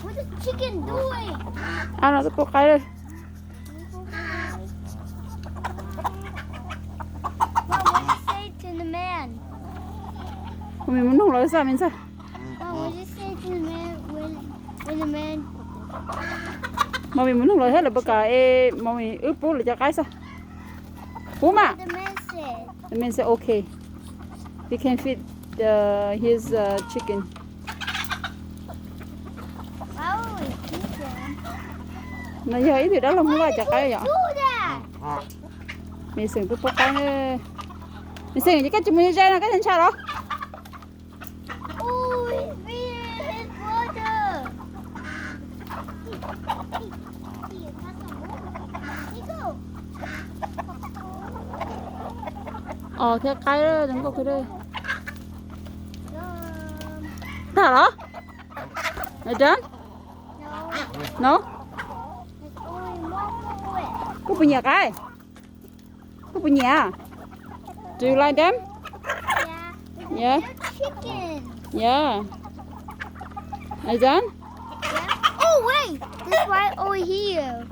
What is chicken doing? Ab, no twb pub qaib. Mom, what you say to the man? Mom, mus nug lawv xwb me ntxhais. Mom, what you say to the man when, when the man Mom, mus nug lawv thiab lawv puas kam es Mom wb pub lawv cov qaib xwb. Pub mas. The man said. The man said okay. He can feed the, his uh, chicken. Oh, he can. No yog ib tug dab laug muab vaj cov qaib yom. Do that. Me xeem twb pub qaib. Me xeem, ces koj tsis mus ze no koj tsis ntshai los? Oh, he's feeding his brother. Os, thiab qaib zoo nkauj kawg. Tag los? Are you done? No. Koj puas nyiam qaib? Koj puas nyiam? Do you like them? Yeah. Yeah. Are you done? Oh, wait. This right over here.